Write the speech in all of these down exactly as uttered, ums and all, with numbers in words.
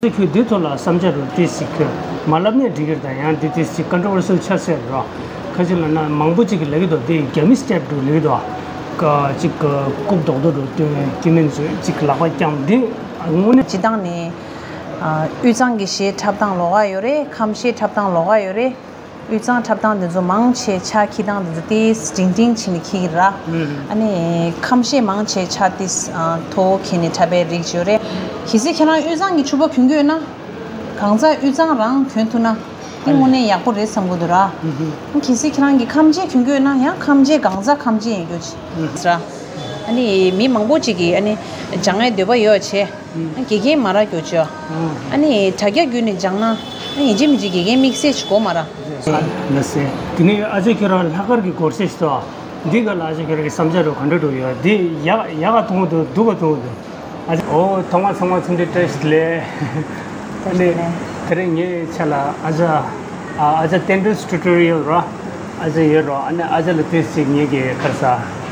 ཁྱོད་འདི་ཐོག་ལ་བསམ་འཆར་རུ་ཏིས་ཞིག་ཁྱོད་མ་ལབ་ནས་འགྲིག་གི་རེད། ད་ཡང་འདི་ཏིས་ཞིག་ཀོན་ཊོ་ཝར་སི་ཡལ་ཆགས་སྲིད་རོ། ཁ་ཅིག་ལབ་ན་མང་པོ་ཅིག་གིས་ལབ་ཀྱི་འདུག་འདི་རྒྱ་མི་སི་ཊེབ་འདྲ་ལབ་ཀྱི་འདུག་ཀ་ཅིག་གི་རྐུབ་རྡོག་རྡོག་འདྲ་སྟོན་སྐྱེ་དམན་ཚོས་ཅིག་ལག་པ་བརྐྱངས་འདི་དངོས་གནས། སྤྱིར་བཏང་ནས་ཨ་དབུས་གཙང་གི་གཞས་འཁྲབ་སྟངས་ལོགས་ཀ་ཡོད་རེད། ཁམས་གཞས་འཁྲབ་སྟངས་ལོགས་ཀ་ཡོད་རེད། དབུས་གཙང་འཁྲབ་སྟངས་དེ་ཚོ་མང་ཆེ་ཆ་འཁྱེར་སྟངས་དེ་ཚོ་ཏིས་འབྲིང་འབྲིང་བྱས་ནས་འཁྱེར་གྱི་ར། ཨ་ནི་ཁམས་གཞས་མང་ཆེ་ཆ་ཏིས་ཨ་མཐོ་བོ་འཁྱེར་ནས་འཁྲབ་པའི་རིགས་ཡོད་རེད། གལ་སྲིད་ཁྱེད་རང་དབུས་གཙང་གི་ཕྱུ་པ་གྱོན་གྱི་ཡོད་ན། གང་ཟག་དབུས་གཙང་རང་གྱོན་ཐུབ་ན། དེ་དངོས་གནས་ཡག་པོ་རེད་བསམ་གྱི་འདུག་ར། གལ་སྲིད་ཁྱེད་རང་གིས་ཁམས་གཞས་གྱོན་གྱི་ཡོད་ན་ཡང་ཁམས་གཞས་གང་ཟག་ཁམས་གཞས་ཡིན་རྒྱུ་ཅིག་ར། ཨ་ནི་མི་མང་པོ་ཅིག་གིས་ཨ་ནི་སྦྱང་ཡའི་འདོད་པ་ཡོད་བྱས། དགེ་རྒན་མ་རག་རྒྱུ་ཅིག་ཨ་ནི་དྲ་རྒྱ་བརྒྱུད་ནས་སྦྱང་ན་ཡིན་གཅིག་མིན་གཅིག་དགེ་རྒན་དམིགས་བསལ་ཅིག་དགོས་མ་ར། ལགས་སེ། དེ་ནས་ཨ་ཅག་ཁྱོད་རང་ལྷག་དཀར་གྱི་སྒོར་གཞས་ཤིག་འདུག་འདི་སྒང་ལ་ཨ་ཅག་ཁྱོད་རང་གི་བསམ་འཆར་རུ་ག་འདྲ་འདྲ་ཡོད། འདི་ཡག་ཡག་ག་མཐོང་གི་འདུག་སྡུག་ག་མཐོང་གི་འདུག་ཨ་ཅག་ཨོ་ཐོག་མ་ཚང་མ་འཚམས་འདྲི་བཀྲ་ཤིས་བདེ་ལེགས། ཨ་ནི་དེ་རིང་ངའི་ཆ་ལ་ཨ་ཅག་ཨ་ཅག་བསྟན་སྒྲོལ་ཊུ་ཊོ་རི་ཡལ་ར། ཨ་ཅག་ཡོད་ར། ཨ་ནི་ཨ་ཅག་ལ་ཏོག་ཙམ་ངེད་ཀྱི་ཁར་ས་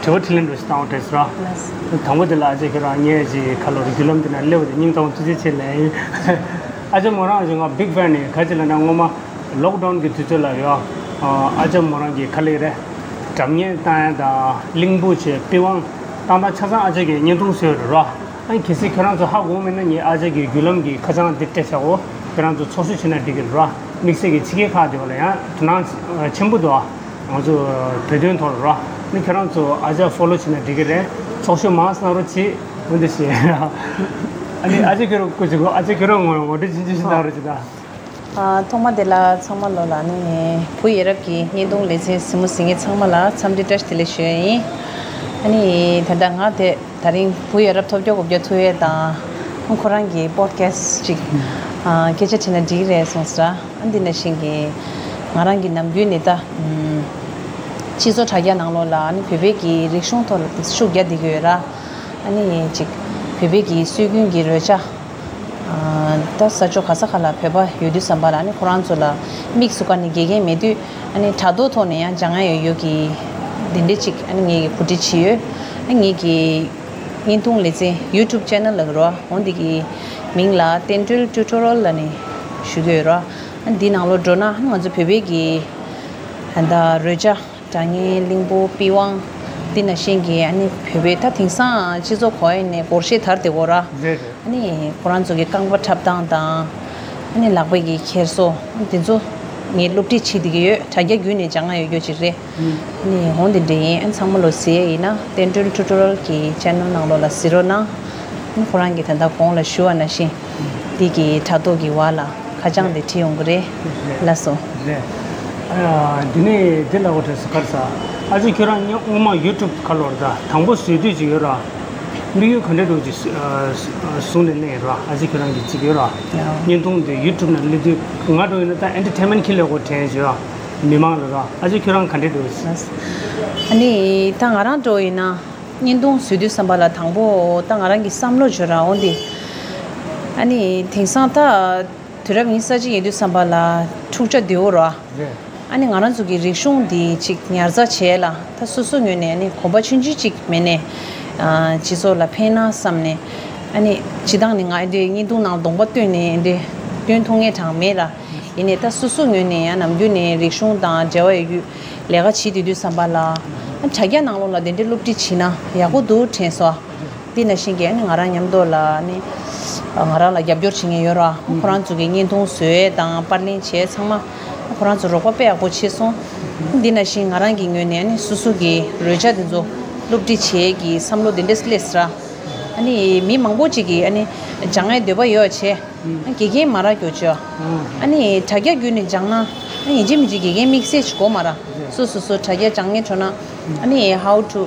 དྲི་བ་དྲིས་ལན་འདྲ་ཞིག་བཏང་བ་དྲན་སོང་ར། དང་པོ་དེ་ལ་ཨ་ཅག་ཁྱོད་རང་ངའི་ཅིག་ཁ་ལོ་རུ་བརྒྱུད་ལམ་དེ་ན་སླེབས་པ་དེ་སྙིང་ཐག་པ་ཐུགས་རྗེ་ཆེ་ལབ་ཡིན། ཨ་ཅག་མོ་རང་ཅིག་ང་བིག་ཕེན་ཡིན། ག་ཅི་ལབ་ན་སྔོན་མ་ལོག་ཌའུན་གྱི་དུས་ཚོད་ལ་ཡོད། ཨ་ཅག་མོ་རང་གི་ག་ལེ་རེད། སྒྲ་སྙན་བཏང་ཡ་དང་གླིང་བུ་བྱས་པི་ཝང་བཏང་སྟངས་ཆ་ཚང་ཨ་ཅག་གིས་བརྙན་ཐུང་བཟོས་ཡོད་རེད་ར། ཨ་ནི་གལ་སྲིད་ཁྱོད་རང་ཚོ་ཧ་གོ་མེད་ན་ངས་ཨ་ཅག་གི་བརྒྱུད་ལམ་གྱི་ཁ་བྱང་འདི་སྤྲད་བཞག་གོ། ཁྱོད་རང་ཚོ་ཚོགས་ཞུགས་བྱས་ན་འགྲིག་གི་རེད་ར། དམིགས་བསལ་གྱི་ཕྱི་རྒྱལ་ཁག་དེ་བ་ལ་ཡང་དོ་སྣང་ཆེན་པོ་འདུག་ང་ཚོ་བོད་དོན་ཐོག་ལ་ར། ཨ་ནི་ཁྱོད་རང་ཚོ་ཨ་ཅག་ཕོ་ལོ་བྱས་ན་འགྲིག་གི་རེད། ཚོགས་ཞུགས་མང་ཙམ་གནང་རོགས་གྱིས། འོན་ཏེ་ཞེས། ཨ་ནི་ཨ་ཅག་ཁྱོད་རང་སྐུ་མཁྱེན་གོ། ཨ་ཅག་ཁྱོད་རང་ངོ་ངོ་སྤྲོད་ཆུང་ཆུང་ཞིག་གནང་རོགས་གྱིས་ད། ཨ་ཐོག་མ་དེ་ལ་ཚང་མ་ལོ་ལ་ནི་བུ་ཡ་རབས་ཀྱི་བརྙན་ཐུང་ལེ་ཚན་གཟིགས་མོ་གཟིགས་མཁན་ཚང་མ་ལ་འཚམས་འདྲི་བཀྲ་ཤིས་བདེ་ལེགས་ཞུ་ཡ་ཡིན། ཨ་ནི་ད་ལྟ་ང་དེ་ད་རིང་བུ་ཡ་རབས་ཐོབ་སྐྱོ་གོ་བརྒྱ་ཐུག་ཡས་དང་ཁོ་རང་གི་པོ་ཌི་ཁ་སི་ཅིག་ཨ་སྐད་ཆ་དྲིས་ན་འགྲིག་གི་རེད་གསུངས་སོང་ར། ཨ་འདི་ནང་བཞིན་གྱི་ང་རང་གི་ནམ་རྒྱུན་ནས་ད་ཨམ་སྤྱི་ཚོགས་དྲ་རྒྱ་ནང་ལོགས་ལ་ཨ་ནི་བོད་པའི་གི་རིག་གཞུང་ཐོག་ལ་ཤུགས་རྒྱག་བསྡད་ཀྱི་ཡོད་ར། ཨ་ནི་ཅིག་བོད་པའི་གི་སྲོལ་རྒྱུན་གྱི་རོལ་ཆ། ཨ་ད་ས་ཕྱོགས་ག་ས་ག་ལ་བོད་པ་ཡོད་དུས་ཙམ་པ་ལ་ཨ་ནི་ཁོ་རང་ཚོ་ལ་དམིགས་སུ་བཀར་ནས་དགེ་རྒན་མེད་དུས་ཨ་ནི་དྲ་ཐོག་ཐོག་ནས་ཡང་སྦྱང་ཡ་ཡོད་ཡོད་ཀྱི་དེ་འདྲ་ཅིག་ཨ་ནི་ངེད་ཀྱིས་གོ་སྒྲིག་བྱས་ཡོད། ཨ་ངེད་ཀྱི་བརྙན་ཐུང་ལེ་ཚན་ཡུ་ཊུབ་ཅེ་ནལ་ལ་རོ་འོང་འདི་གི་མིང་ལ་བསྟན་སྒྲོལ་ཊུ་ཊོ་རི་ཡལ་ལབ་ནས་ཞུ་གི་ཡོད་རོ། ཨ་འདི་ནང་ལོགས་འགྲོ་ན་ཨ་ང་ཚོ་བོད་པའི་གི་ད་ལྟ་རོལ་ཆ། སྒྲ་སྙན། གླིང་བུ། པི་ཝང་། འདི་ནང་བཞིན་གྱི་ཨ་ནི་བོད་པའི་ད་དེང་སང་སྤྱི་ཚོགས་གོ་ཡ་ནས་སྒོར་གཞས་དར་བསྡད་ཡོད་ར། རེད་རེད། ཨ་ནི་ཁོ་རང་ཚོ་གི་རྐང་པ་འཁྲབ་སྟངས་དང་། ཨ་ནི་ལག་པ་གི་འཁྱེར་སོ། དེ་ཚོ་ངས་སློབ་ཁྲིད་བྱེད་བསྡད་ཀྱི་ཡོད། དྲ་རྒྱ་བརྒྱུད་ནས་སྦྱང་ཡ་ཡོད་རྒྱུ་ཅིག་རེད། ཨ་ནི་འོང་དེ་འདྲ་ཡིན། ཨ་ཚང་མ་ལོ་གཟིགས་ཡ་ཡིན་ན་བསྟན་སྒྲོལ་ཊུ་ཊོ་རི་ཡལ་གྱི་ཅེ་ནལ་ནང་ལོགས་ལ་གཟིགས་རོགས་གནང་། ཨ་ནི་ཁོ་རང་གིས་ད་ལྟ་གོང་ལ་ཞུ་བ་ནང་བཞིན། འདི་གི་དྲ་ཐོག་གི་བར་ལ་ཁ་བྱང་དེ་བྲིས་ཡོང་གི་རེད། ལགས་སོ། རེད། ཨ་འདི་ནས་འདི་ལ་འོ་དྲས་སུ་གར་ས། ཨ་ཅེ་ཁྱོད་རང་ཉིད་སྔོན་མ་ཡུ་ཊུབ་ཁ་ལོར་ད་དང་པོ་བཟོས་དུས་ཅིག་ཡོད་ར། དམིགས་ཡུལ་ག་འདྲ་འདྲ་ཅིག་བཟུང་ནས་གནས་ཡོད་ར། ཨ་ཅེ་ཁྱོད་རང་གི་ཅིག་ཡོད་ར། བརྙན་ཐུང་དེ་ཡུ་ཊུབ་ནང་སླེབས་དུས་ང་འགྲོ་ཡིན་ན་ད་ཨེན་ཊར་ཊེན་མེན་ཊི་ཁྱི་ལས་གོ་དྲན་བྱོས་ཨ། མི་མང་ལ་ར། ཨ་ཅེ་ཁྱོད་རང་ག་འདྲ་འདྲ། ཨ་ནི་ད་ང་རང་འགྲོ་ཡིན་ན། བརྙན་ཐུང་བཟོས་དུས་ཙམ་པ་ལ་དང་པོ་ད་ང་རང་གི་བསམ་བློ་བྱོས་ར་འོང་དེ། ཨ་ནི་དེང་སང་ད་དུས་རབས་ཉི་ཤུ་རྩ་གཅིག་ཡིན་དུས་ཙམ་པ་ལ་འཁྲུག་ཆ་དེ་འོ་ར། རེད། ཨ་ནི་ང་རང་ཚོ་གི་རིག་གཞུང་འདི་ཅིག་ཉར་ཚགས་བྱས་ལ་ད་སོ་སོ་ངོས་ནས་ཨ་ནི་གོམ་པ་ཆུང་ཆུང་ཅིག་མེད་ནས་སྤྱི་ཚོགས་ལ་ཕན་ན་བསམ་ནས་ཨ་ནི་སྤྱི་བཏང་ནས་ང་འདི་བརྙན་ཐུང་ནང་གདོང་པ་སྟོན་ནས་འདི་སྟོན་ཐུབ་མཁན་གྲངས་མེད་ལ། ཡིན་ནའི་ད་སོ་སོ་ངོས་ནས་ཡང་ནམ་རྒྱུན་ནས་རིག་གཞུང་དང་འབྲེལ་བ་ཡོད་རྒྱུ་ལས་ཀ་བྱེད་དུས་དུས་ཙམ་པ་ལ་དྲ་རྒྱ་ནང་ལོགས་ལ་དེ་འདྲའི་སློབ་ཁྲིད་བྱེད་ན་ཡག་པོ་འདུག་དྲན་སོང་། དེ་ནང་བཞིན་གྱི་ཨ་ནི་ང་རང་མཉམ་དུ་ལ་ཨ་ནི་ང་རང་ལ་རྒྱབ་སྐྱོར་བྱེད་མཁན་ཡོད་ར། ཁོ་རང་ཚོ་གི་བརྙན་ཐུང་བཟོས་དང་པར་ལེན་བྱས་ཚང་མ་ཁོ་རང་ཚོ་རོགས་པ་དཔེ་ཡག་པོ་བྱས་སོང་། དེ་ནང་བཞིན་ང་རང་གི་ངོས་ནས་ཨ་ནི་སོ་སོ་གི་རོལ་ཆ་དེ་ཚོ་སློབ་ཁྲིད་བྱེད་ཀྱི་བསམ་བློ་དེ་འདྲས་སླེབས་སོང་ར། ཨ་ནི་མི་མང་པོ་ཅིག་གིས་ཨ་ནི་སྦྱང་ཡའི་འདོད་པ་ཡོད་བྱས། དགེ་རྒན་མ་རག་རྒྱུ་ཅོ། ཨ་ནི་དྲ་རྒྱ་བརྒྱུད་ནས་སྦྱང་ན་ཨ་ཡིན་གཅིག་མིན་གཅིག་དགེ་རྒན་དམིགས་བསལ་ཅིག་དགོས་མ་ར། སོ་སོ་སོ་དྲ་རྒྱ་སྦྱང་མཁན་འགྲོ་ན་ཨ་ནི་How to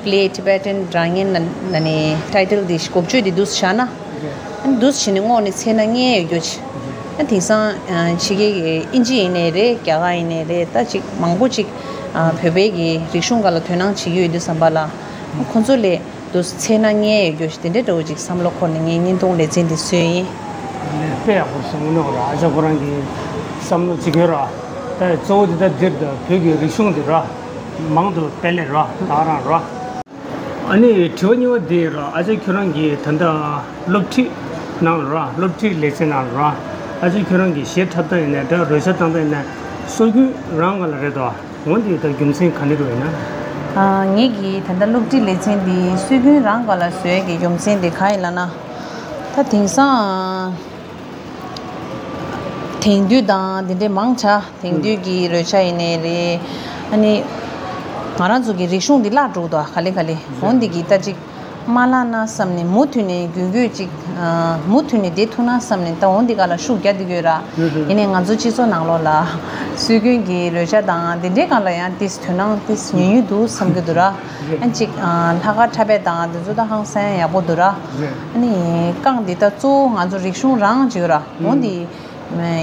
play Tibetan སྒྲ་སྙན་ལབ་ནས་ཊའི་ཊལ་འདི་ཞིག་འགོ་བརྗོད་འདི་འདུག་སེ་བཞག་ན། ཨ་ནི་འདུག་སེ་བྱས་ནས་སྔོག་ནས་འཚོལ་ན་རྙེད་ཡོད་རྒྱུ་ཅིག་ཨ་དེང་སང་ཕྱི་རྒྱལ་གྱི་དབྱིན་ཇི་ཡིན་ནའི་རེད། རྒྱ་གར་ཡིན་ནའི་རེད། ད་ཅིག་མང་པོ་ཅིག་བོད་པའི་གི་རིག་གཞུང་སྒང་ལ་དོ་སྣང་བྱེད་ཀྱི་ཡོད་དུས་ཙམ་པ་ལ་ཁོང་ཚོ་ལས། དུ་ཚེ་ན་ངའི་ཡོད་རྒྱུ་ཞིག་དེ་འདྲའི་འདྲ་བོ་ཅིག་བསམ་བློ་འཁོར་ནས་ངས་བརྙན་ཐུང་ལེ་ཚན་འདི་བཟོས་ཡིན། དཔེ་ཡག་པོ་བཟོས་ནོ་ར། ཨ་ཅག་ཁོ་རང་གི་བསམ་བློ་ཅིག་ཡོད་ར། ད་གཙོ་བོ་འདི་ད་འདིར་ད་བོད་ཀྱི་རིག་གཞུང་འདི་ར། མང་དུ་སྤེལ་ལེ་ར་ད་རང་ར། ཨ་ནི་དྲི་བ་གཉིས་པ་འདི་ར། ཨ་ཅག་ཁྱོད་རང་གིས་ད་ལྟ་སློབ་ཁྲིད་ ནང་ལ་ར། སློབ་ཁྲིད་ལེ་ཚན་ནང་ལ་ར། ཨ་ཅེ་ཁྱོད་རང་གི་གཞས་འཁྲབ་སྟངས་ཡིན་ནའི་འདྲ། རོལ་ཆ་བཏང་སྟངས་ཡིན་ནའི། སྲོལ་རྒྱུན་རང་ག་ལ་རེད་དོ། འོ་འདི་ད་རྒྱུ་མཚན་ག་འདྲ་རུ་ཡིན་ན། ཨ། ངེད་ཀྱིས་ད་ལྟ་སློབ་ཁྲིད་ལེ་ཚན་འདི་སྲོལ་རྒྱུན་རང་ག་ལ་བཟོས་ཀྱི་རྒྱུ་མཚན་དེ་ག་ཡིན་ལབ་ན། ད་དེང་སང་དེང་དུས་དང་དེ་འདྲའི་མང་ཆེ་དེང་དུས་ཀྱི་རོལ་ཆ་ཡིན་ནའི་རེད། ཨ་ནི་ང་རང་ཚོ་གི་རིག་གཞུང་འདི་བརླག་འགྲོ་གི་འདུག་ག་ལེ་ག་ལེ། འོ་འདི་གི་ད་ཅིག་མ་བརླག་ན་བསམ་ནས་མུ་མཐུད་ནས་རྒྱུན་སྐྱོད་ཅིག་ཨ། མུ་མཐུད་ནས་བསྡད་ཐུབ་ན་བསམ་ནས་ད་འོ་འདི་ག་ལ་ཤུགས་རྒྱག་བསྡད་ཀྱི་ཡོད་ར། ཡིན་ནའི་ང་ཚོ་སྤྱི་ཚོགས་ནང་ལོགས་ལ་སྲོལ་རྒྱུན་གྱི་རོལ་ཆ་དང་འདི་འདྲའི་སྒང་ལ་ཡང་ཏིས་དོ་སྣང་ཏིས་ཉུང་ཉུང་འདུག་བསམ་གྱི་འདུག་ར། ཨ་ཅིག་ཨ། ལྷག་དཀར་འཁྲབ་པ་དང་འདི་ཚོ་ད་ཧང་སང་ཡག་པོ་འདུག་ར། ཨ་ནི་རྐང་འདི་ད་གཙོ་བོ་ང་ཚོ་རིག་གཞུང་རང་ཅིག་ཡོད་ར། འོ་འདི་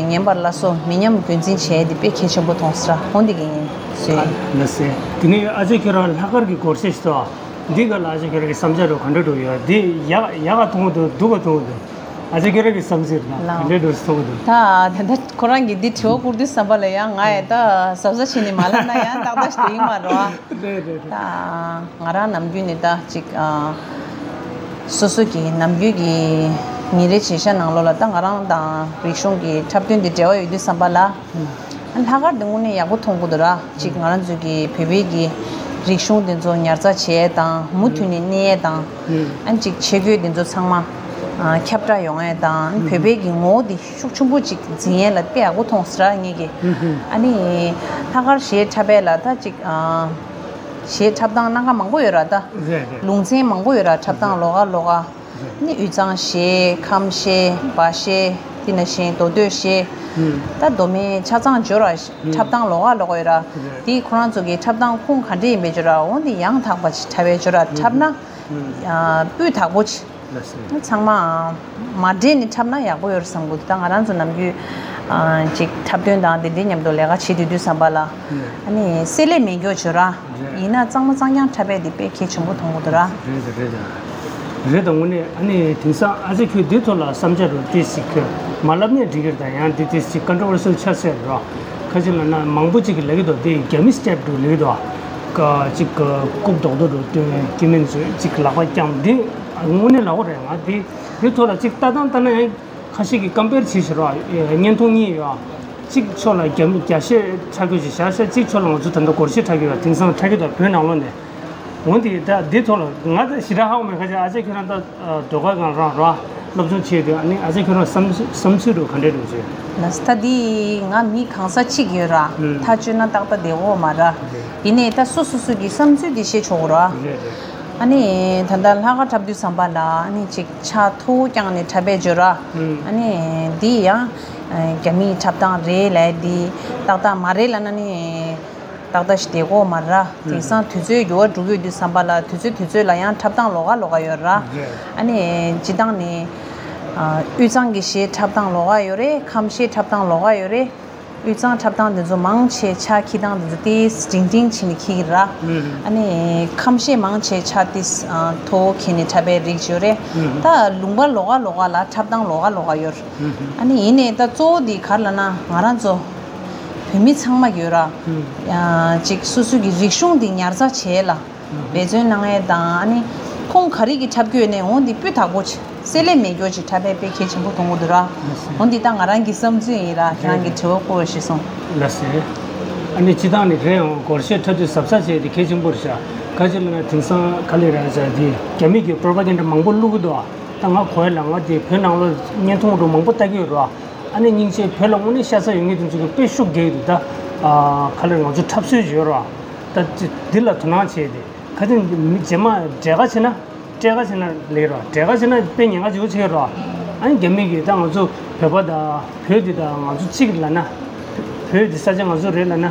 ངན་པར་སླར་གསོ་མི་ཉམས་རྒྱུན་འཛིན་བྱས་ཏེ་དཔེ་གལ་ཆེན་པོ་མཐོང་སོང་ར། འོ་འདི་གི་ཡིན་ཟེར། ལགས་སེ། དེ་ནས་ཨ་ཅེ་ཁྱོད་རང་ལྷག་དཀར་གྱི་སྒོར་གཞས་ཤིག་འདུག་འདི་ག་ལ་ཨ་ཅེ་ཁྱོད་རང་གི་བསམ་འཆར་རུ་ག་འདྲ་འདྲ་ཡོད། འདི་ཡག་ཡག་ག་མཐོང་གི་འདུག་སྡུག་ག་མཐོང་གི་འདུག་ཨ་ཅེ་ཁྱོད་རང་གི་བསམ་ཚུལ་ལ་ག་འདྲ་འདྲ་མཐོང་གི་འདུག་ད་ད་ལྟ་ཁོ་རང་གིས་འདི་དྲི་བ་བསྐུར་དུས་ཙམ་པ་ལ་ཡང་ང་ཡང་ད་གཟབ་གཟབ་བྱས་ནས་མ་ལབ་ན་ཡང་ཏག་ཏག་ཞིག་དེ་ཡིན་མ་རེད་བ། རེད་རེད་རེད། ད་ང་རང་ནམ་རྒྱུན་ནས་ད་ཅིག་ཨ། སོ་སོ་གི་ནམ་རྒྱུན་གྱི་ཉིན་རེའི་བྱེད་བཞག་ནང་ལོགས་ལ་ད་ང་རང་དང་རིག་གཞུང་གི་འཁྲབ་སྟོན་འདི་འབྲེལ་བ་ཡོད་དུས་ཙམ་པ་ལ། ཨ། ལྷག་དཀར་འདི་དངོས་གནས་ཡག་པོ་མཐོང་གི་འདུག་ར། ཅིག་ང་རང་ཚོ་གི་བོད་པའི་གི་རིག་གཞུང་འདི་ཚོ་ཉར་ཚགས་བྱེད་ཡས་དང་མུ་མཐུད་ནས་གནས་ཡས་དང་། ཨ། ཅིག་ཆས་གོས་འདི་ཚོ་ཚང་མ་ཨ། ཁྱབ་བསྒྲགས་ཡོང་ཡས་དང་བོད་པའི་གི་ངོ་བོ་འདི་ཤུགས་ཆེན་པོ་ཅིག་འཛིན་ཡས་ལ་དཔེ་ཡག་པོ་མཐོང་སོང་ར་ངེད་ཀྱི། ཨ་ནི་ལྷག་དཀར་གཞས་འཁྲབ་པ་ལ་ད་ཅིག་ཨ། གཞས་འཁྲབ་སྟངས་སྣ་ཁ་མང་པོ་ཡོད་ར་ད། རེད་རེད། ལུང་ཚན་མང་པོ་ཡོད་ར། འཁྲབ་སྟངས་ལོགས་ཀ་ལོགས་ཀ། ནི་དབུས་གཙང་གཞས། ཁམས་གཞས། སྦ་གཞས། དེ་ནང་བཞིན་མདོ་སྟོད་གཞས། ད་མདོ་སྨད་ཆ་ཚང་འབྱོར་བ་འཁྲབ་སྟངས་ལོགས་ཀ་ལོགས་ཀ་ཡོད་ར། དེ་ཁོ་རང་ཚོ་གི་འཁྲབ་སྟངས་ཁུངས་ག་འདྲ་ཡིན་པའི་འབྱོར་ར། འོ་འདི་ཡང་དག་པ་ཞིག་འཁྲབ་པའི་འབྱོར་ར། འཁྲབ་ན་སྤུས་དག་པོ་ཅིག་ལགས་སེ། ཚང་མ་མ་འདྲེས་ནས་འཁྲབ་ན་ཡག་པོ་ཡོད་རེད་བསམ་གི་འདུག་ད་ང་རང་ཚོ་ནམ་རྒྱུན་ཅིག་འཁྲབ་སྟོན་དང་དེ་འདྲའི་མཉམ་དུ་ལས་ཀ་བྱེད་དུས་དུས་ཙམ་པ་ལ། ཨ་ནི་བསྲེ་ལྷད་མེད་མཁན་བྱོས་ར། ཡིན་ན་གཙང་མ་གཙང་རྐྱང་འཁྲབ་པ་དེ་དཔེ་གལ་ཆེན་པོ་མཐོང་གི་འདུག་ར། རེད་དང་རེད་དང་། རེད་དང་། དངོས་གནས་ཨ་ནི་དེང་སང་ཨ་ཅེ་ཁྱོད་འདི་ཐོག་ལ་བསམ་འཆར་རུ་ཏོག་ཙམ་ཁྱོད་མ་ལབ་ནས་འགྲིག་གི་རེད། ད་ཡང་འདི་ཏོག་ཙམ་ཀོན་ཊོ་ཝར་སི་ཡལ་ཆགས་སྲིད་རོ། ཁ་ཅིག་ལབ་ན་མང་པོ་ཅིག་གིས་ལབ་ཀྱི་འདུག་འདི་རྒྱ་མི་སི་ཊེབ་རུ་ལབ་ཀྱི་འདུག་ཀ་ཅིག་ལྐུགས་རྡོག་རྡོག་རུ་སྟོན་སྐྱེ་དམན་ཚོས་ཅིག་ལག་པ་བརྐྱངས། འདི་དངོས་གནས་ལབ་དགོས་རེད། ང་འདི་འདི་ཐོག་ལ་ཅིག་ལྟ་སྟངས་ལྟ་ན་ཡང་། ཁ་ཤས་ཀྱིས་ཀམ་པེར་བྱེད་བཞིན་རོ། བརྙན་ཐུང་གཉིས་ཡོད། གཅིག་ཕྱོགས་ལ་རྒྱ་མི་རྒྱ་གཞས་འཁྲབ་རྒྱུ་ཞིག་བཞག་ཤག་གཅིག་ཕྱོགས་ལ་ང་ཚོ་ད་ལྟ་སྒོར་གཞས་འཁྲབ་ཀྱི་ཡོད། དེང་སང་འཁྲབ་ཀྱི་འདུག་བོད་ནང་ལོགས་ནས། འོན་ཏེ་ད་འདི་ཐོག་ལ་ང་ད་ཞེ་དྲག་ཧ་གོ་མེད། ཁ་ཅིག་ཨ་ཅེ་ཁྱོད་རང་ད་ཟློས་གར་སྒང་རང་རོ་སློབ་སྦྱོང་བྱས་དུས། ཨ་ནི་ཨ་ཅེ་ཁྱོད་རང་བསམ་བསམ་ཚུལ་རུ་ག་འདྲས་འདུག་ཟེར། ལགས་སོ། ད་འདི་ང་མི་གང་ས་གཅིག་ཡོད་ར། ཐག་གཅོད་ན་ཏག་ཏག་བསྡད་ཡོད་མ་ར། ཡིན་ནའི་ད་སོ་སོ་སོ་གི་བསམ་ཚུལ་འདི་བཤད་ཆོག་གི་ར། ཨ་ནི་ད་ལྟ་ལྷག་དཀར་འཁྲབ་དུས་ཙམ་པ་ལ་ཨ་ནི་ཅིག་ཆ་མཐོ་བོ་བརྐྱངས་ནས་འཁྲབ་པའི་འབྱོར་ར། ཨ་ནི་འདི་ཡང་རྒྱ་མིའི་འཁྲབ་སྟངས་རེད་ལབ་འདི་ཏག་ཏག་མ་རེད་ལབ་ན་ནི་ཏག་ཏག་ཞིག་བསྡད་ཀྱི་ཡོད་མ་ར། དེང་སང་དུས་ཚོད་འགྱུར་བ་འགྲོ་གི་ཡོད་དུས་ཙམ་པ་ལ་དུས་ཚོད་དུས་ཚོད་ལ་ཡང་འཁྲབ་སྟངས་ལོགས་ཀ་ལོགས་ཀ་ཡོད་ར། ཨ་ནི་སྤྱིར་བཏང་ནི་དབུས་གཙང་གི་གཞས་འཁྲབ་སྟངས་ལོགས་ཀ་ཡོད་རེད། ཁམས་གཞས་འཁྲབ་སྟངས་ལོགས་ཀ་ཡོད་རེད། དབུས་གཙང་འཁྲབ་སྟངས་འདི་ཚོ་མང་ཆེ་ཆ་འཁྱེར་སྟངས་འདི་ཚོ་ཏིས་འབྲིང་འབྲིང་བྱས་ནས་འཁྱེར་གྱི་ར། ཨ་ནི་ཁམས་གཞས་མང་ཆེ་ཆ་ཏིས་མཐོ་བོ་འཁྱེར་ནས་འཁྲབ་པའི་རིགས་ཡོད་རེད། ད་ལུང་པ་ལོགས་ཀ་ལོགས་ཀ་ལ་འཁྲབ་སྟངས་ལོགས་ཀ་ལོགས་ཀ་ཡོད་རེད། ཨ་ནི་ཡིན་ནའི་ད་གཙོ་བོ་འདི་ག་རེ་ལབ་ན་ང་རང་ཚོ་བོད་མི་ཚང་མ་ཡོད་ར། ཅིག་སོ་སོ་གི་རིག་གཞུང་འདི་ཉར་ཚགས་བྱེད་ལ། འབད་བརྩོན་གནང་ཡས་དང་། ཨ་ནི་ཁོང་ག་རེ་གི་འཁྲབ་ཀྱི་ཡོད་ནའི་འོ་འདི་སྤུས་དག་པོ་བྱས་བསྲེ་ལྷད་མེད་རྒྱུ་ཅིག་འཁྲབ་པ་དཔེ་གལ་ཆེན་པོ་མཐོང་གི་འདུག་ར། འོ་འདི་ད་ང་རང་གི་བསམ་ཚུལ་ཡིན་ར། ཁྱེད་རང་གི་དྲི་བ་བཀོད་ཤེས་སོང་། ལགས་སེ། ཨ་ནི་སྤྱིར་བཏང་ནས་རེད་ཡང་སྒོར་གཞས་འཁྲབ་དུས་གཟབ་གཟབ་བྱས་དེ་གལ་ཆེན་པོ་རེད་ཤག་ག་ཅི་ལབ་ན་དེང་སང་ག་ལེ་ར་ཟེར་དེ་རྒྱ་མི་གི་པྲོ་པ་གན་ཌ་མང་པོ་བླུག་གི་འདུག་ད་ང་གོ་ཡ་ལ་ང་དེ་བོད་ནང་ལ་བརྙན་ཐུང་རུ་མང་པོ་ལྟ་གི་ཡོད་ར། ཨ་ནི་སྙིང་རྗེ་བོད་ལ་དངོས་གནས་ཤ་ཚ་ཡོད་མཁན་དེ་ཚོ་གི་དཔེ་ཤུགས་རྒྱག་གི་འདུག་ད་ག་ལེ་ང་ཚོ་འཁྲབ་སྲོལ་ཡོད་ར། ད་འདི་ལ་དོ་སྣང་བྱས་ཏེ། ཁ་ཅིག་མི་རྗེས་མ་འབྲས་དཀར་བྱས་ན། འབྲས་དཀར་བྱས་ན་ལེགས་རོ། འབྲས་དཀར་བྱས་ན་དཔེ་ཉེན་ཁ་ཆེ་བོ་ཆེ་རོ། ཨ་ནི་རྒྱ་མི་གིས་ད་ང་ཚོ་བོད་པ་དང་བོད་འདི་དང་ང་ཚོ་གཅིག་ལབ་ན། བོད་འདི་ས་ཆ་ང་ཚོ་རེད་ལབ་ན།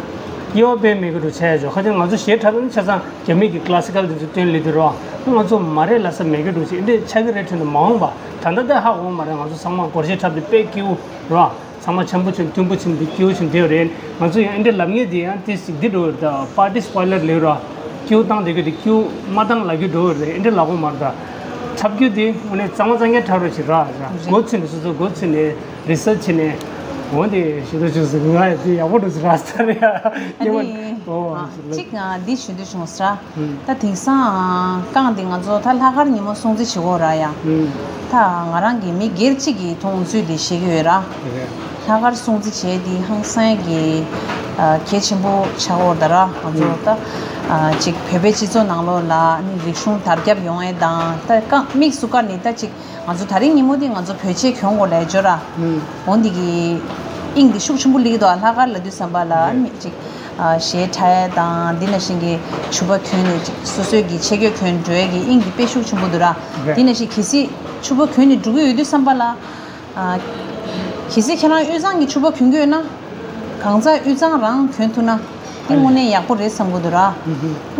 དབྱེ་བ་དཔེ་མེད་གི་འགྲོ་བྱས་ཡ་ཆོག་ཁ་ཅིག་ང་ཚོ་གཞས་འཁྲབ་ན་ཆ་ཚང་རྒྱ་མི་གི་ཀླ་སི་ཀལ་འདི་ཚོ་སྟོན་ལེ་འདི་རོ། ང་ཚོ་མ་རེད་ལབ་ས་མེད་གི་འགྲོ་བྱས་འདི་ཆགས་ཀྱི་རེད་དྲན་འདུག་མ་འོངས་པ་ད་ལྟ་ད་ཧ་གོ་མ་རེད། ང་ཚོ་ཚང་མ་སྒོར་གཞས་འཁྲབ་འདི་དཔེ་སྐྱིད་པོ་རོ། ཚང་མ་འཆམ་པོ་བྱུང་། མཐུན་པོ་བྱུང་། འདི་སྐྱིད་པོ་བྱུང་བསྡད་ཡོད་རེད། ང་ཚོ་ཡང་ཨེ་འདྲ་ལབ་མཁན་དེ་ཡང་དེ་ཞིག་འདི་འགྲོ་ད་པར་ཊི་སི་པོའི་ལར་ལེགས་རོ། སྐྱིད་པོ་བཏང་བསྡད་རྒྱུ་དེ་སྐྱིད་པོ་མ་བཏང་ལབ་རྒྱུ་འགྲོ་རེད། ཨེ་འདྲ་ལབ་དགོས་མ་རེད། ད་འཁྲབ་རྒྱུ་དེ་དངོས་གནས་གཙང་མ་གཙང་རྐྱང་འཁྲབ་རོགས་བྱེད་ར། མགོ་ཚུད་ནས་སོ་སོ་མགོ་ཚུད་ནས་རི་སར་ཆི་བྱས་ནས། འོ་དེ་ཞུ་དོ་ཞུ་ཟིག་ང་ཡང་དེ་ཡག་པོ་འགྲོ་ཟིག་ར་ས་རེད་ཡ། ཨ་ཉི་མ་ནི། ཨོ། ཨ། གཅིག་ང་འདི་ཞུ་འདོད་བྱུང་ས་ར། ད་དེང་སང་རྐང་འདི་ང་ཚོ་ད་ལྷག་དཀར་ཉིན་མོ་སྲུང་བརྩི་བྱེད་དགོས་ར་ཡ། ད་ང་རང་གི་མི་སྒེར་གཅིག་གི་མཐོང་ཚུལ་འདི་བཤད་ཀྱི་ཡོད་ར། ལྷག་དཀར་སྲུང་བརྩི་བྱས་འདི་ཧང་སང་གི་གལ་ཆེན་པོ་ཆགས་ཡོད་ད་ར། ང་ཚོ་ད་གཅིག་བོད་པའི་སྤྱི་ཚོགས་ནང་ལོགས་ལ་ནི་རིག་གཞུང་དར་ཁྱབ་ཡོང་ཡས་དང་ད་རྐང་དམིགས་སུ་བཀར་ནས་ད་གཅིག་ང་ཚོ་ད་རིང་ཉིན་མོ་འདི་ང་ཚོ་བོད་ཆས་གྱོན་དགོས་ལབ་ཡོད་ར། འོ་འདི་གི་དབྱིངས་འདི་ཤུགས་ཆེན་པོ་སླེབས་ཀྱི་འདུག་ལྷག་དཀར་ལབ་དུས་ཙམ་པ་ལ་ཨ་ནི་མི་གཅིག་གཞས་འཁྲབ་ཡས་དང་འདི་ནང་བཞིན་གྱི་ཕྱུ་པ་གྱོན་ནས་གཅིག་སོ་སོའི་གི་ཆས་གོས་གྱོན་འགྲོ་ཡས་ཀྱི་དབྱིངས་འདི་དཔེ་ཤུགས་ཆེན་པོ་འདུག་ར། འདི་ནང་བཞིན་གལ་སྲིད་ཕྱུ་པ་གྱོན་ནས་འགྲོ་གི་ཡོད་དུས་ཙམ་པ་ལ། གལ་སྲིད་ཁྱེད་རང་དབུས་གཙང་གི་ཕྱུ་པ་གྱོན་གྱི་ཡོད་ན། གང་ཟག་དབུས་གཙང་རང་གྱོན་ཐུབ་ན། འདི་དངོས་གནས་ཡག་པོ་རེད་བསམ་གྱི་འདུག་ར།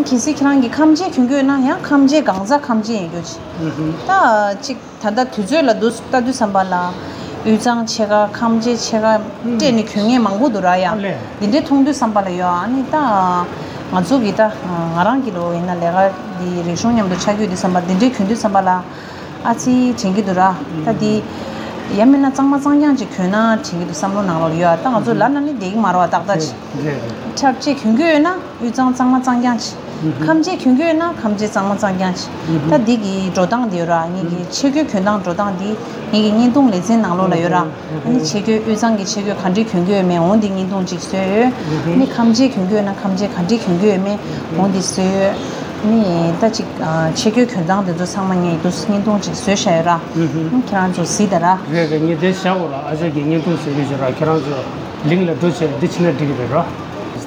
གལ་སྲིད་ཁྱེད་རང་གིས་ཁམས་ཆས་གྱོན་གྱི་ཡོད་ན་ཡང་ཁམས་ཆས་གང་ཟག་ཁམས་ཆས་ཡིན་རྒྱུ་ཅིག་ད་ཅིག་ད་ལྟ་དུས་ཚོད་ལ་འདུག་ལྟ་དུས་ཙམ་པ་ལ། དབུས་གཙང་ཕྱེད་ཀ་ཁམས་ཆས་ཕྱེད་ཀ་སྤྲད་ནས་གྱོན་མཁན་མང་པོ་འདུག་ར་ཡ། འདི་འདྲའི་མཐོང་དུས་ཙམ་པ་ལ་ཡོད་ཨ་ནི་ད། ང་ཚོ་གི་ད་ང་རང་གི་ལོ་ཡིན་ན་ལས་ཀ་འདི་རིག་གཞུང་མཉམ་དུ་ཆ་རྒྱུས་དུས་ཙམ་པ་འདི་འདྲའི་གྱོན་དུས་ཙམ་པ་ལ། ཨ་ཙི་དྲན་གྱི་འདུག་ར། ད་འདི་ཡང་མིན་ན་གཙང་མ་གཙང་རྐྱང་ཅིག་གྱོན་ན་དྲན་གྱི་འདུག་བསམ་བློ་ནང་ལོགས་ཡོད་ཨ། ད་ང་ཚོ་ལབ་ན་ནི་བསྡད་ཀྱི་མ་རེད་བ་ཏག་ཏག་ཅིག་འཁྲབ་ཆས་གྱོན་གྱི་ཡོད་ན་དབུས་གཙང་གཙང་མ་གཙང་རྐྱང་ཅིག་ཁམས་ཆས་གྱོན་གྱི་ཡོད་ན་ཁམས་ཆས་གཙང་མ་གཙང་རྐྱང་ཅིག་ད་འདི་གི་འགྲོ་སྟངས་འདི་ཡོད་ར། ངེད་ཀྱི་ཆས་གོས་གྱོན་སྟངས་འགྲོ་སྟངས་འདི་ངེད་ཀྱི་བརྙན་ཐུང་ལེ་ཚན་ནང་ལོགས་ལ་ཡོད་ར། ཨ་ནི་ཆས་གོས་དབུས་གཙང་གི་ཆས་གོས་ག་འདྲས་གྱོན་གྱི་ཡོད་མེད་འོ་འདི་བརྙན་ཐུང་ཅིག་བཟོས་ཡོད། ཨ་ནི་ཁམས་ཆས་གྱོན་གྱི་ཡོད་ན་ཁམས་ཆས་ག་འདྲས་གྱོན་གྱི་ཡོད་མེད་འོ་འདི་བཟོས་ཡོད། ཨ་ནི་ད་ཅིག་ཆས་གོས་གྱོན་སྟངས་དེ་ཚོ་ཚང་མ་ངས་འདུག་བརྙན་ཐུང་ཅིག་བཟོས་བཞག་ཡོད་ར། ཨ་ནི་ཁྱེད་རང་ཚོ་གཟིགས་དང་ར། རེད་རེད། ངས་དེ་བཞག་གོ་ར། ཨ་ཅག་གིས་བརྙན་ཐུང་བཟོས་ཡོད་ཅིག་ར། ཁྱེད་རང་ཚོ་ལིང་ལ་འགྲོ་བྱས་འདི་བྱས་ན་འགྲིག་གི་རེད་ར།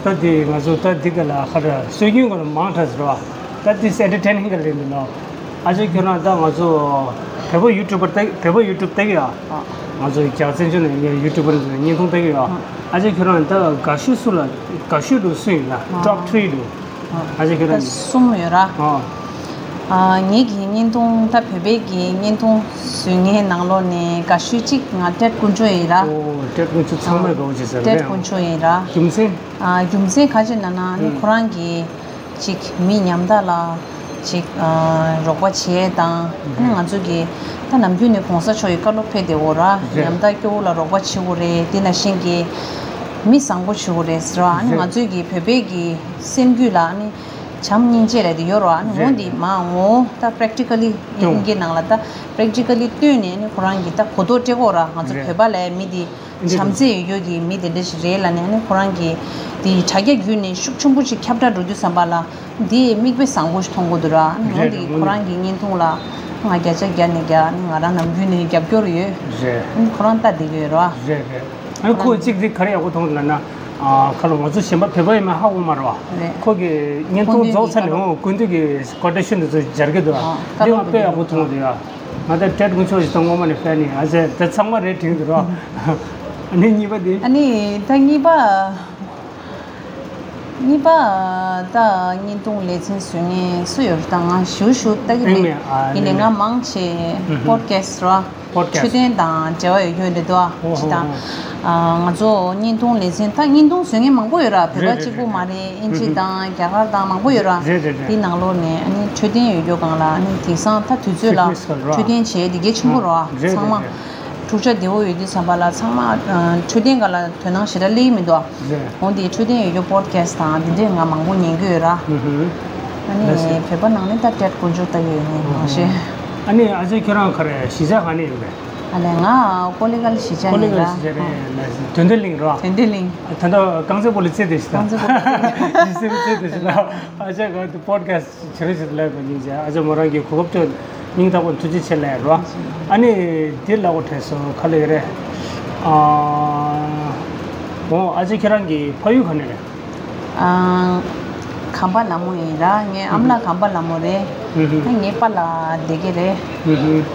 ད་དེ་ང་ཚོ་ད་འདི་ག་ལ་ཧ་ར་སྲོལ་རྒྱུན་ག་ལ་མང་དྲགས་ཟེར་བ། ད་དེ་ཨེན་ཊར་ཊེན་ནིང་ག་ལེན་འདུག་ནོ། ཨ་ཅག་ཁྱོད་རང་ད་ང་ཚོ་བོད་པ་ཡུ་ཊུབ་པར་ལྟ་བོད་པ་ཡུ་ཊུབ་ལྟ་གི་ཡོད། ང་ཚོ་རྒྱ་བཙན་བྱོལ་ནས་ཡུ་ཊུབ་པར་བརྙན་ཐུང་ལྟ་གི་ཡོད། ཨ་ཅག་ཁྱོད་རང་ད་དགའ་ཤོས་སུ་ལ་དགའ་ཤོས་དུ་སུ་ཡིན་ལ་ཊོབ་ཐི་རི་དུ། ཨ་ཅག་ཁྱོད་རང་གི་གསུམ་ཡོད་ར། ཨ། ངེད་ཀྱི་བརྙན་ཐུང་ད་བོད་པའི་གི་བརྙན་ཐུང་བཟོ་མཁན་ནང་ལོགས་ནས་དགའ་ཤོས་གཅིག་ང་ཏེད་དཀོན་མཆོག་ཡིན་ར། ཨོ། ཏེད་དཀོན་མཆོག་ཚང་མས་དགའ་བོ་བྱེད་ས་རེད། ཏེད་དཀོན་མཆོག་ཡིན་ར། རྒྱུ་མཚན། ཨ། རྒྱུ་མཚན་ག་ཅི་ན་ན་ནི་ཁོ་རང་གི་ཅིག་མི་ཉམ་ཐག་ལ་ཅིག་ཨ། རོགས་པ་བྱེད་དང་ནི་ང་ཚོ་གི་ད་ནམ་རྒྱུན་ནས་གོང་ས་མཆོག་གི་བཀའ་སློབ་ཕེབས་བསྡད་ཡོད་ར། ཉམ་ཐག་སྐྱོ་བོ་ལ་རོགས་པ་བྱེད་དགོས་རེད། དེ་ནང་བཞིན་གི་མི་བཟང་པོ་བྱེད་དགོས་རེད་ཟེར་བ། ཨ་ནི་ང་ཚོའི་གི་བོད་པའི་གི་སེམས་རྒྱུད་ལ་ཨ་ནི་བྱམས་སྙིང་རྗེ་ལབ་དེ་ཡོད་ར། ཨ་ནི་འོ་འདི་མ་འོ་ད་པེ་རེག་ཊི་ཀ་ལི་ཨིན་གི་ནང་ལ་ད་པེ་རེག་ཊི་ཀ་ལི་བསྟུན་ནས་ཨ་ནི་ཁོ་རང་གི་ད་གོ་རྟོགས་སྤྲད་དགོས་ར། ང་ཚོ་བོད་པ་ལ་མི་འདི་བྱམས་བརྩེ་ཡོད་རྒྱུ་གི་མི་དེ་འདྲ་ཞིག་རེད་ལབ་ནས་ཨ་ནི་ཁོ་རང་གི་དེ་དྲ་རྒྱ་བརྒྱུད་ནས་ཤུགས་ཆེན་པོ་ཞིག་ཁྱབ་བསྒྲགས་འགྲོ་དུས་ཙམ་པ་ལ་འདི་མིག་དཔེ་བཟང་པོ་ཞིག་མཐོང་གི་འདུག་ར། ཨ་ནི་འོ་འདི་གི་ཁོ་རང་གི་བརྙན་ཐུང་ལ་ང་བརྒྱ་ཆ་བརྒྱ་ནས་བརྒྱ། ཨ་ནི་ང་རང་ནམ་རྒྱུན་ནས་རྒྱབ་སྐྱོར་ཡོད། ཨ་ནི་ཁོ་རང་ལྟ་བསྡད་ཀྱི་ཡོད་ར། རེད་རེད། ཨ་ནི་ཁོ་གཅིག་དེ་ག་རེ་ཡག་པོ་མཐོང་ལབ་ན། ཨ། ཁ་ལོ་ང་ཚོ་གཞན་པ་བོད་པ་ཡིན་མིན་ཧ་གོ་མ་རེད་བ། རེད། ཁོ་གི་བརྙན་ཐུང་རྫོགས་ཚར་ནས་འོང་སྐུ་མདུན་གྱི་ཀོ་ཊེ་ཤན་དེ་ཚོ་སྦྱར་གྱི་འདུག་ཨ། འདི་ང་དཔེ་ཡག་པོ་མཐོང་འདུག་ཡ། ང་ད་ཏེད་དཀོན་མཆོག་ཞིག་ད་སྔོན་མ་ནས་ཧྥེན་ཡིན། ཨ་ཅེ་དེ་ཚང་མ་རེད་དྲན་འདུག་རོ། ཨ་ནི་གཉིས་པ་དེ། ཨ་ནི་ད་གཉིས་པ། གཉིས་པ་ད་བརྙན་ཐུང་ལེ་ཚན་བཟོ་མཁན་སུ་ཡོད་རེད། ད་ང་ཞུ་ཞུ་ལྟ་གི་མེད། ཡིན་ནའི་ང་མང་ཆེ་པོ་ཌི་ཁེ་སི་ཊི་ར། འཕྲོད་བསྟེན་དང་འབྲེལ་བ་ཡོད་རྒྱུ་རེད་དོ། ཨོ་ཅི་དང་། ཨ། ང་ཚོ་བརྙན་ཐུང་ལེ་ཚན་ད་བརྙན་ཐུང་བཟོ་མཁན་མང་པོ་ཡོད་ར། བོད་པ་གཅིག་པུ་མ་རེད། ཨིན་ཇི་དང་རྒྱ་གར་དང་མང་པོ་ཡོད་ར། དེའི་ནང་ལོགས་ནས་ཨ་ནི་འཕྲོད་བསྟེན་ཡོད་རྒྱུ་སྒང་ལ་ཨ་ནི་དེང་སང་ད་དུས་ཚོད་ལ་འཕྲོད་བསྟེན་བྱེད་ཡས་དེ་གལ་ཆེན་པོ་རེད་བ། ཚང་མ་འཁྲུག་ཆ་བདེ་བོ་ཡོད་དུས་ཙམ་པ་ལ་ཚང་མ་འཕྲོད་བསྟེན་སྒང་ལ་དོ་སྣང་ཞེ་དྲག་སླེབས་ཀྱི་མི་འདུག་འོ་འདི་འཕྲོད་བསྟེན་ཡོད་རྒྱུ་པོ་ཌི་ཁེ་སི་ཊི་དང་འདི་འདྲས་ང་མང་པོ་ཉན་གྱི་ཡོད་ར། ཨ་ནི་བོད་པ་ནང་ནས་ད་ཏེད་དཀོན་མཆོག་ལྟ་གི་ཡོད་ངས་མང་ཤེས། ཨ་ནི་ཨ་ཅེ་ཁྱོད་རང་ག་རེ་གཞིས་ཆགས་ག་ནས་ཡིན་པས། ཨ་ལས་ང་ཀོ་ལི་གྷལ་གཞིས་ཆགས་ཀོ་ལི་ཡིན་གྷལ་ར། གཞིས་ཆགས་རེད་ལ། དོན་ལྡན་གླིང་ར། དོན་ལྡན་གླིང་། ད་ལྟ་རྐང་རྩེད་སྤོ་ལོ་རྩེ་དེ་ཞིག་ད། རྐང་རྩེད་སྤོ་ལོ་རྩེ་དེ་ཞིག་ད། ཨ་ཅག་ག་དུ་པོ་ཌི་ཁེ་སི་ཊི་བྱེད་རེ་ཞིག་ལབ་པ་ཡིན་ཅེ། ཨ་ཅག་མོ་རང་གི་གོ་སྐབས་སྤྲད་སྙིང་ཐག་པ་ཐུགས་རྗེ་ཆེ་ལབ་ར། ཨ་ནི་དེ་ལབ་དགོས་དྲན་སོང་ག་ལེ་རེད། ཨ། འོ་ཨ་ཅག་ཁྱེད་རང་གི་ཕ་ཡུལ་ག་ནས་རེད། ཨ། གམ་པ་ལ་མོ་ཡིན་ར། ངའི་ཨ་མ་ལགས་གམ་པ་ལ་མོ་རེད། ཨ་ངའི་པཱ་ལགས་སྡེ་དགེ་རེད།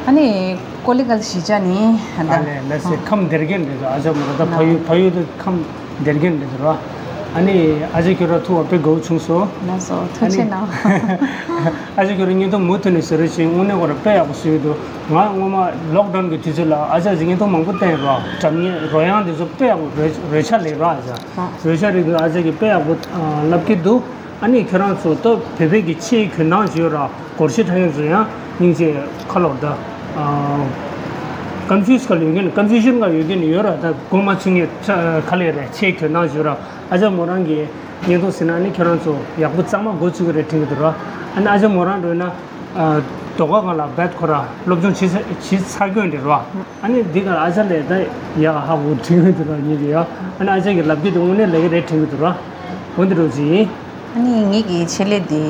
ཨ་ནི་ཀོ་ལི་གྷལ་གཞིས་ཆགས་ནི་ཨ་ད། ཨ་ལས་ལ་སེ་ཁམས་སྡེ་དགེ་འདྲ་འདུག་ཨ་ཅག་མོ་ར་ད་ཕ་ཡུལ་ཕ་ཡུལ་དུ་ཁམས་སྡེ་དགེ་འདྲ་འདུག་ར། ཨ་ནི་ཨ་ཅག་ཁྱོད་ར་ཐུག་པ་དཔེ་དགའ་བོ་བྱུང་སོང་། ལགས་སོ་ཐུགས་རྗེ་གནང་། ཨ་ཅག་ཁྱོད་ར་བརྙན་ཐུང་མུ་མཐུད་ནས་བཟོ་རོགས་བྱེད། དངོས་གནས་ཁོ་ར་དཔེ་ཡག་པོ་བཟོས་འདུག་ང་སྔོན་མ་ལོག་ཌའུན་གྱི་དུས་ཚོད་ལ་ཨ་ཅག་གིས་བརྙན་ཐུང་མང་པོ་བསྟན་ར། སྒྲ་སྙན་རོལ་དབྱངས་འདི་ཚོ་དཔེ་ཡག་པོ་རོལ་རོལ་ཆ་ལེན་ར་ཨ་ཅག་རོལ་ཆ་རིགས་ཨ་ཅག་གིས་དཔེ་ཡག་པོ་ཨ་བསླབ་ཀྱི་འདུག་ཨ་ནི་ཁྱོད་རང་ཚོ་ད་བོད་པའི་གི་ཆས་གྱོན་སྟངས་བརྗོད་ར་སྒོར་གཞས་འཁྲབ་མཁན་ཚོ་ཡང་སྙིང་རྗེ་ཁ་ལོག་ད་ཨ་ ཀོན་ཕིའུ་སི་ག་ལ་ཡོད་མཁན་ནི་ཀོན་ཕིའུ་ཤན་ག་ཡོད་མཁན་ནི་ཡོད་ར། ད་མགོ་མ་ཚོས་མཁན་ཆ་ག་ལེ་རེད། ཆེ་གྱོད་སྣང་ཞུ་ར། ཨ་ཅག་མོ་རང་གི་བརྙན་ཐུང་ཟིན་ན་ནི་ཁྱོད་རང་ཚོ་ཡག་པོ་གཙང་མ་མགོ་ཚོས་གི་རེད་དྲན་གི་འདུག་ར། ཨ་ནི་ཨ་ཅག་མོ་རང་འགྲོ་ན་ཟློས་གར་སྒང་ལ་རྦད་ཁོ་ར་སློབ་སྦྱོང་བྱེད་ཚར་བྱེད་ཚར་གྱོན་རེད་ར། ཨ་ནི་འདི་ག་ལ་ཨ་ཅག་ལས་ད་ཡག་ཧ་གོ་དྲན་གི་འདུག་ར་ངེད་ཀྱི་ཡ། ཨ་ནི་ཨ་ཅག་གི་ལབ་རྒྱུ་དེ་དངོས་གནས་ལས་ཀྱི་རེད་དྲན་གི་འདུག་ར། འོ་འདི་འདྲ་ཅིག་ཡིན། ཨ་ནི་ངེད་ཀྱི་ཆེད་ལས་དེ་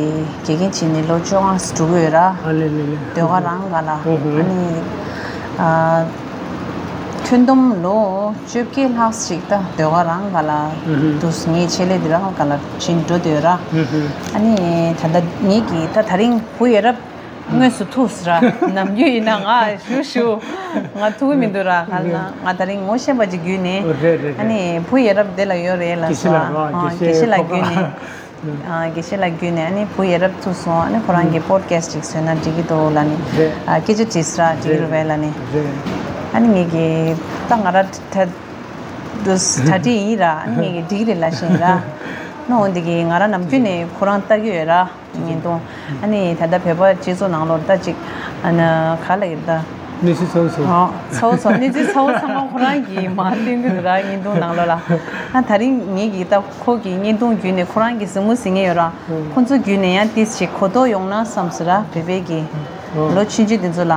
དགེ་རྒན་བྱས་ནས་ལོ་བཅོ་ལྔ་ཙམ་འགྲོ་གི་ཡོད་ར། ཨ་ལེ་ལེ་ལེ། ཟློས་གར་རང་ག་ལ། ཨོ་ཧོ། ཨ་ནི་ཨ་ཁྱོན་བསྡོམས་ལོ་བཅོ་བརྒྱད་ལྷག་ཅིག་ད་ཟློས་གར་རང་ག་ལ་ཨུ་ཧུ། འདུག་ངའི་ཆེད་ལས་དེ་རང་ག་ལ་བྱེད་འགྲོ་བསྡད་ཡོད་ར། ཨུ་ཧུ། ཨ་ནི་ད་ལྟ་ངེད་ཀྱི་ད་དེ་རིང་བུ་ཡ་རབས་དངོས་སུ་ཐུག་ཟེར་ར། ནམ་རྒྱུན་ཡིན་ན་ང་ཞུ་ཞུ་ང་ཐུག་གི་མི་འདུག་ར། ག་ལ་ང་དེ་རིང་ངོ་ཤེས་པ་ཅིག་བརྒྱུད་ནས། རེད་རེད་རེད། ཨ་ནི་བུ་ཡ་རབས་དེ་ལ་ཡོད་རེད་ལ། དགེ་བཤེས་ལགས་ར། ཨ་དགེ་བཤེས་ལགས་བརྒྱུད་ནས། ཨ་དགེ་བཤེས་ལགས་བརྒྱུད་ནས་ཨ་ནི་བུ་ཡ་རབས་ཐུག་སོང་། ཨ་ནི་ཁོ་རང་གི་པོ་ཌི་ཁ་སི་ཊི་ཅིག་བཟོས་ན་འགྲིག་གི་འདུག་ལབ་ནས། རེད། ཨ་སྐད་ཆ་དྲིས་ས་འགྲིག་གི་རེད་པས་ལབ་ནས། རེད། ཨ་ནི་ངེད་ཀྱི་ད་ང་ར་ད་གྲ་སྒྲིག་ཡིན་ར། ཨ་ནི་ངེད་ཀྱི་འགྲིག་རེད་ལབ་བཞིན་ར། ནོ་འོ་འདི་གི་ང་ར་ནམ་རྒྱུན་ནས་ཁོ་རང་ལྟ་གི་ཡོད་ར། བརྙན་ཐུང་། ཨ་ནི་ད་ལྟ་བོད་པ་སྤྱི་ཚོགས་ནང་ལོགས་ད་ཅིག་ཨ་ནི་ག་ལ་ཡིན་ད། གནས་ཚུལ་ཚ་བོ་ཚ་བོ། ཨོ་ཚ་བོ་ཚ་བོ། གནས་ཚུལ་ཚ་བོ་ཚང་མ་ཁོ་རང་གིས་མར་སྟོན་གྱི་འདུག་ར། བརྙན་ཐུང་ནང་ལོགས་ལ། ཨ་དེ་རིང་ངེད་ཀྱིས་ད་ཁོ་གི་བརྙན་ཐུང་བརྒྱུད་ནས་ཁོ་རང་གི་གཟིགས་མོ་གཟིགས་མཁན་ཡོད་ར། ཁོ་ཚོ་བརྒྱུད་ནས་ཡང་ཏིས་ཅིག་གོ་རྟོགས་ཡོང་ན་བསམ་ཟེར་ར། བོད་པའི་གི་ལོ་ཆུང་ཆུང་དེ་ཚོ་ལ།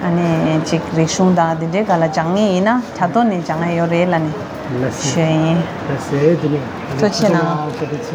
ཨ་ནི་ཅིག་རིག་གཞུང་དང་དེ་འདྲའི་སྒང་ལ་སྦྱང་མཁན་ཡིན་ན་དྲ་ཐོག་ནས་སྦྱང་ཡ་ཡོད་རེད་ལབ་ནས་ལགས་སེ། ཞུ་ཡ་ཡིན། ལགས་སེ། དེ་ནས་ཐུགས་རྗེ་གནང་། ཐུགས་རྗེ་གནང་།